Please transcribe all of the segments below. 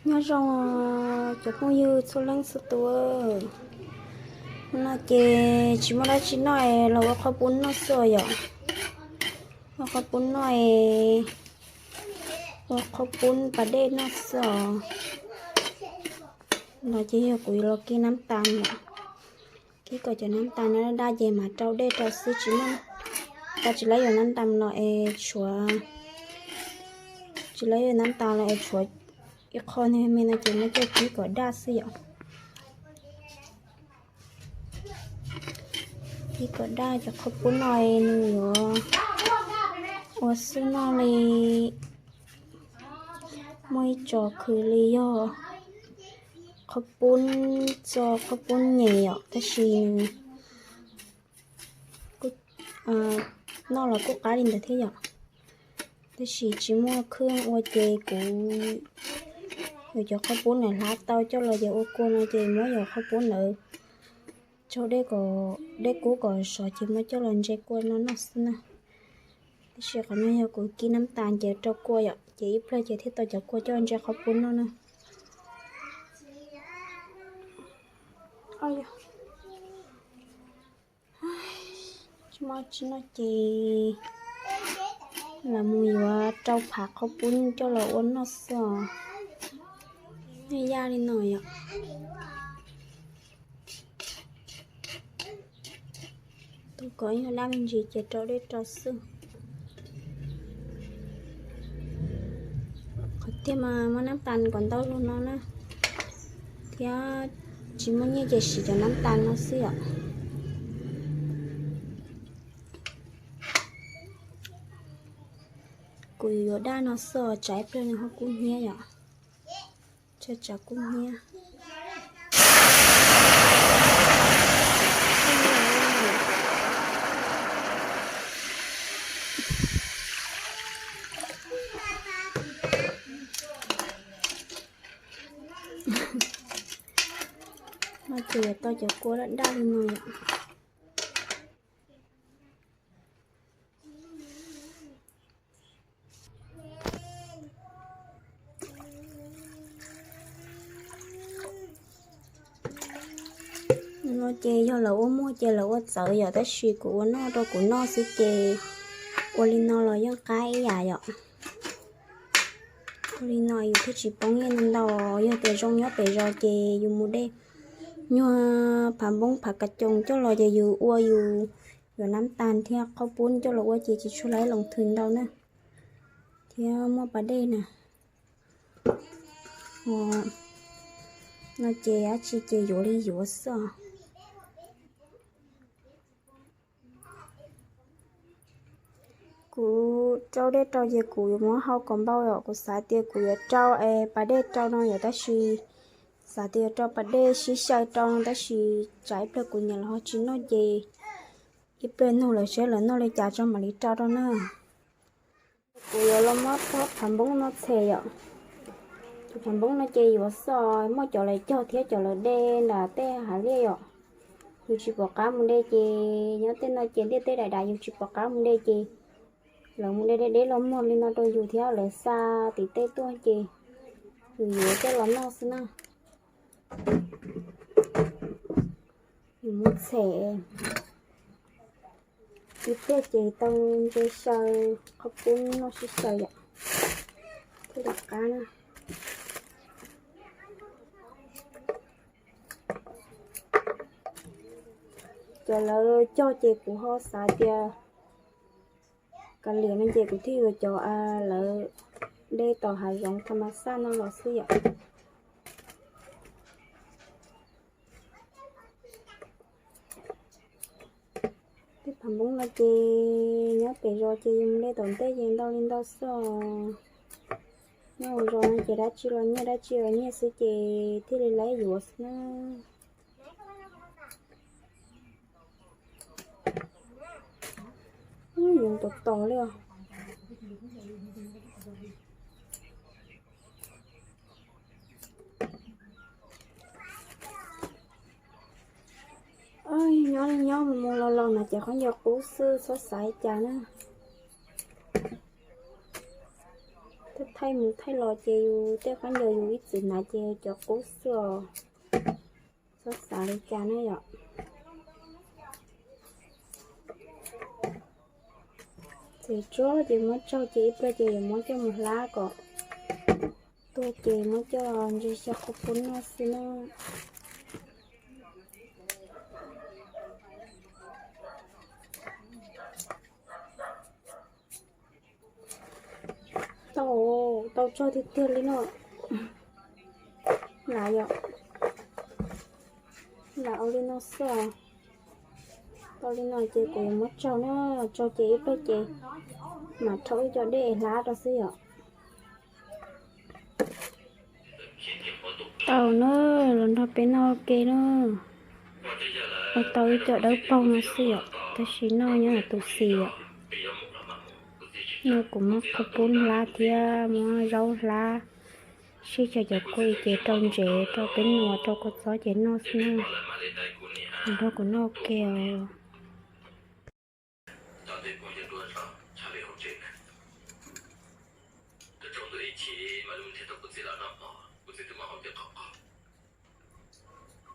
Nyob zoo cov phooj ywg txhua leej txhua tus. Hnub no ces tsis muaj dab tsi noj es los ua qhaub poob noj xwb yom. Ua qhaub poob noj es ua qhaub poob pas dej noj xwb os. No ces yog kuv los kib nab tas yom. Kib kom cov nab tas no daj ces mam rau dej rau xwb tsis muaj. Tau tsis laib yuav nab tas los es tshuav, tsis laib yuav nab tas los es tshuav ib qho me me no ces muab coj kib kom daj xwb yom. Kib kom daj cov qhaub poob no es nws yuav ua xwb noj li. Muaj ib tso khwv li yog qhaub poob, txo qhaub poob nyem yom, tab sis noj los kuj qab li ntawd thiab yom. Tab sis tsis muaj khwb ua ces kuv yuav cov qhaub poob ntawd hlab tau coj los ces ua kua no ces muab yuav qhaub poob ntawd tso dej kom dej kub kom sov ces muab coj los ntse kua no noj xwb na. Tab sis qhov no yog kuv kib nab tas ces rau kua yom, ces ib pliag ces thiaj tau cov kua coj ntse qhaub poob noj na. Tsis muaj tsis noj ces los mus yuav rau phav qhaub poob coj los ua noj xwb os. Yaj li no yom. Tus kom yog daj me ntsis ces rau dej rau xwb. Qhov tiag mas muaj nab tas kom ntau lug no na, thiab tsis muaj nyiaj ces siv cov nab tas no xwb yom. Kuv yuav daj no xwb, tsam ib pliag nws ho kub hnyiab yom. Tsam tsam kub hnyiab. No ces yuav tau cov kua daj daj li no yom. No ces yog lawv ua muag ces lawv ua txawv yom, tab sis kuv ua noj rau kuv noj xwb ces ua li no los yeej qab ib yam yom. Ua li no yus thiaj tsis poob nyiaj ntau, yog tias zoo nyob pem zos ces yus mus de nyuag phav npoob phav kas coos coj los ces yus ua yus yuav nab tas thiab qhaub poob coj los ua ces tsis tshua laib loo thwm ntau na. Thiab muaj pas dej na. No ces dab tsi ces yuav li yuav xwb os. Kuv rau dej rau ces kuv yuav muab hau kom npau yom, kuv xav tias kuv yuav rau es pas dej rau no yom, tab sis xav tias yuav rau pas dej sib xyaw rau no tab sis tsam ib pliag kuv niam los ho tsis noj ces ib pliag nug lawv seb lawv noj li cas tso mam li rau rau na. Kuv yuav los muab phav npoob no txhem yom. Tus phav npoob no ces yuav xwb, muaj cov lawv cog thiab cov lawv de nram tej hav liaj yom. Yus tsis pom qab mus de ces nyob tej no ces ntiaj teb daim dav yus tsis pom qab mus de ces lawv mus de deb deb los muag li no rau yus thiab lawv xa tim tej tuaj ces yus yuav coj los noj xwb na. Yus muab txhem ib pliag ces tau ntse xyaw qhaub poob noj sib xyaw yom. Thiaj li qab na. Cov lawv cog ces kuv ho xav tias kav liam no ces kuv thiaj yuav cov lawv de tom hav zoov tha ma xaj no los xwb yom. Tej phav npoob no ces nyob pem zos ces yus mus de tom ntej ces ntau li ntau xwb os. Nyob hauv zos no ces dab tsi los nyiaj dab tsi los nyiaj xwb ces thiaj li laib yuav xwb na. Yoov tom tos li os. Nyob li nyob mus mus los los no ces qhov ncauj qub xwb txhob xav li cas na. Thab qaij mus thaij los ces yus tej khaub ncaws yus ib txwm hnav ces cov qub xwb os. Txhob xav li cas na yom. Txiav tsuag ces muab tsaug ces ib pliag ces yuav muab coj mus hlab kom tuag ces muab coj ntsia xyaw qhov pub noj xwb na. Tau, tau tsaug tiag tiag li no. Lam yom, lam ua li no xwb. Tau li no ces kuv yuav muab tsaug na, tsaug ces ib pliag ces mam rhaub ib co dej hlab rau xwb yom. Tau na, los nrog peb noj ua ke na. Ua tau ib co dawb paug no xwb yom, tab sis noj nyob tus xis yom. No kuv muab qhov pub hlab thiab muab zaub hlab, sib xyaw cov kua ces rau ntsev rau peb nua rau kua txob ces noj xwb na. Los nrog kuv noj ua ke os.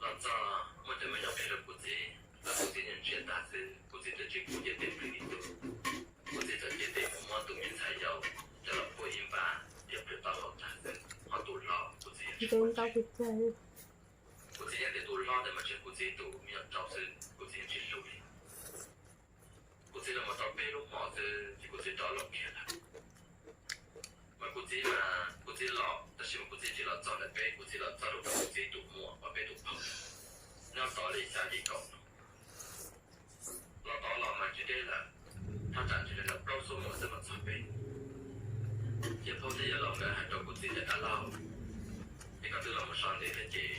Los txog muaj cov me nyuam qhia rau kuv txiv, los kuv txiv nyiam ntsia tag xwb, kuv txiv twb tsis pub cia tej plig ib tug. Kuv txiv txawm cia tej mus muab tus me ntxhais yau coj los puag ib npab thiab plhws taub hau tag xwb, ho tus hlob kuv txiv yeej tsis pub. Kuv txiv yeej tias tus hlob ntawd mas tsis yog kuv txiv tus me nyuam rau xwb, kuv txiv yeej tsis hlub li. Kuv txiv los mus tau peb lub hmos xwb ces kuv txiv rov los kiag lawm. Mas kuv txiv mas kuv txiv los tab sis mas kuv txiv tsis los txog ntawm peb, kuv txiv los txog rau kuv txiv tus muam uas peb tus phooj ywg nyob tod li xya yim kaum no. Los tod los mas tsis deb lawm, thaj tsam ntshe li ntawm plaub xuab moos xwb mas txog peb. Ces phauj thiab yawg laus nkawd hais rau kuv txiv tias dab laug, es koj twb los mus so ntev thiab ces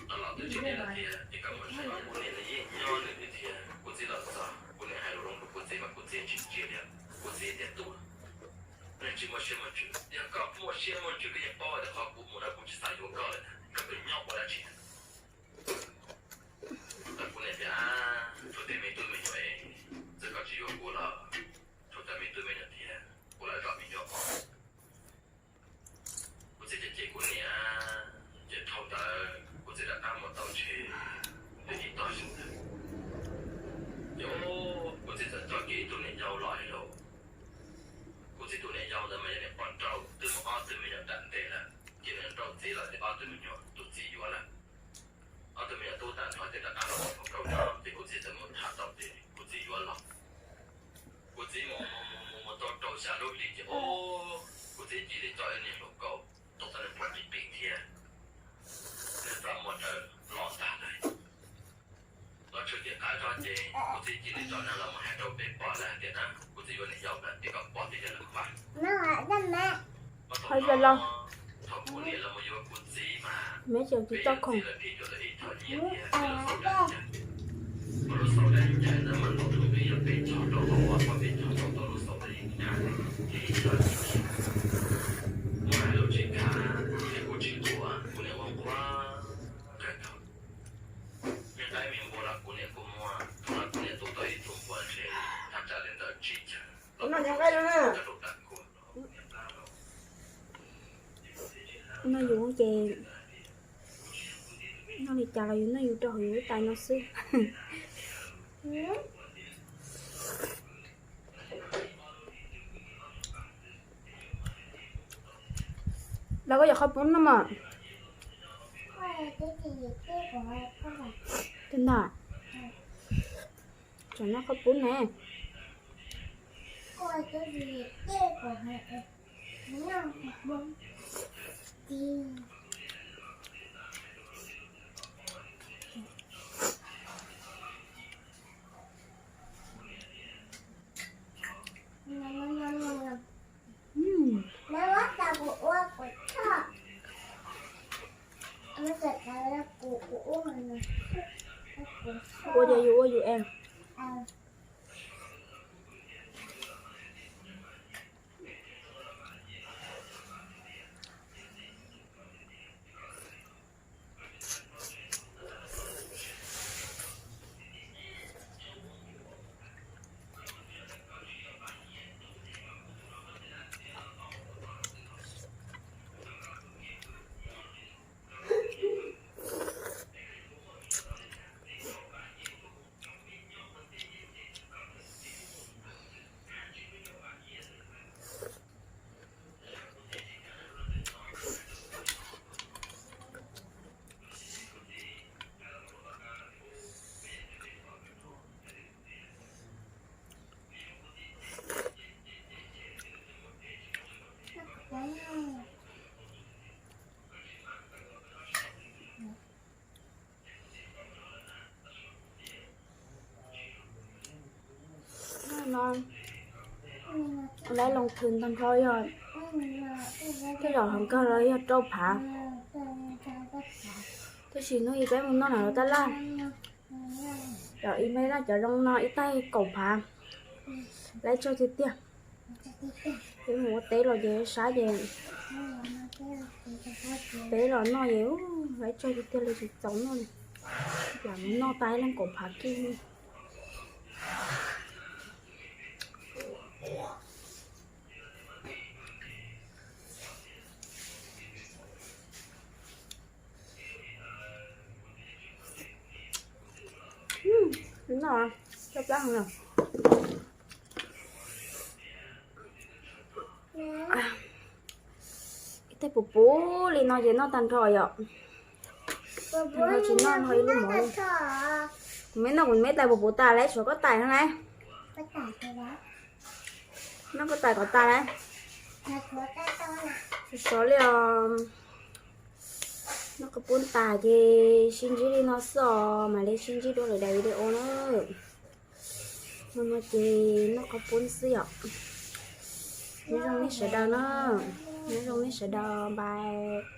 los los twb tsis deb lawm thiab es koj mus so, kuv niam nws yeej nyob nws li thiab. Kuv txiv los txog kuv niam hais lus zoo rau kuv txiv mas kuv txiv tsis ntsia li, kuv txiv tias tub, nws tsis muaj siab muaj ntsws, yog koj muaj siab muaj ntsws koj yeej paub tias qhov kuv mus no kuv tsis xav yuav koj lawm, koj twb nyob ua dab tsi. Kuv niam tias, tshuav tej me tub me nyuam es, txawm koj tsis yuav kuv los tshuav cov me tub me nyuam thiab, kuv lam zom me nyuam os. Kuv txiv cem cem kuv niam, ces dhau ntawd kuv txiv rov qab mus tau ntshe li ib tog xyoo ntawd. Ces kuv txiv txawm coj kiag ib tug niam yau los lauj. Kuv txiv tus niam yau ntawd mas yog niam pog nraug twb muaj ob tug me nyuam nram ntej lawm, ces nws nrauj txiv los ces ob tug me nyuam tus txiv yuav lawm. Ob tug me nyuam tub tag nrho ces rov qab los ua hluas nkauj nyob ces kuv txiv txawm mus tham tau ces kuv txiv yuav los. Kuv txiv mus mus mus mus mus tau rau xya lub hli ces kuv txiv cia li coj ib niag hluas nkauj tuaj txog nws pom pim pim thiab, nws txaj muag rawv los ntag lawm. Los tshwm tim qab zog ces kuv txiv cia li tso neeg los mus hais rau peb pog lawv hais tias na kuv txiv yuav niam yau lawm es kom pog thiab yawg lawv npaj. Thaum kuv niam los mus yuav kuv txiv mas peb yawg txiv lawv phim nyuj lawv ib thom nyiaj thiab peb lub xauv dab ncaig. Kuv lub xauv dab ncaig ntawd mas ntau tus twb yog peb choj rau hauv, peb choj rau tau lub xauv dab ncaig ces ib thom nyiaj thiab. Muab hais lus tsis kham thiab kuv tsis quaj, kuv niam ua nquag kawg nkaus. Me qaib me npua los kuv niam kuj muaj, thaum no kuv niam tu tau ib tug npua ntshe thaj tsam li ntawm tsib caug. Noj yus ces noj li cas los yus noj yus rau hauv yus lub tais no xwb. Los koj yuav qhov pub no mas. Tus ntawd, tsam noj qhov pub ne. Ua ces yus ua yus es. Lawv loo thwm tag nrho yog tej zaum hov nkag los yog rau phav, tab sis hnub ib peb mus noj no los tab laj. Cov ib me no cov zoo no ib taig kaum phav, lawv tsawg tiag tiag. Peb mus ua teb los ces sab ces peb los noj ces lawv tsawg tiag tiag li tsis txaus noj li. Lam mus noj tau ib leeg kaum phav kiag. Noj coj plab heev. Ib teg puv puv li no ces noj tag nrho yom. Tag nrho tsis noj nrho ib lub mov li. Kuv me noj kuv me tais puv puv tas lawm, tshuav koj tais no lawm. Noj koj tais kom tas lawm. Sov sov li os. Noj qhaub poob tas ces sib ntsib li no xwb os, mam li sib ntsib dua lwm daim video na. No no ces noj qhaub poob xwb yom. Nyob zoo nej sawv daws na, nyob zoo nej sawv daws, bye.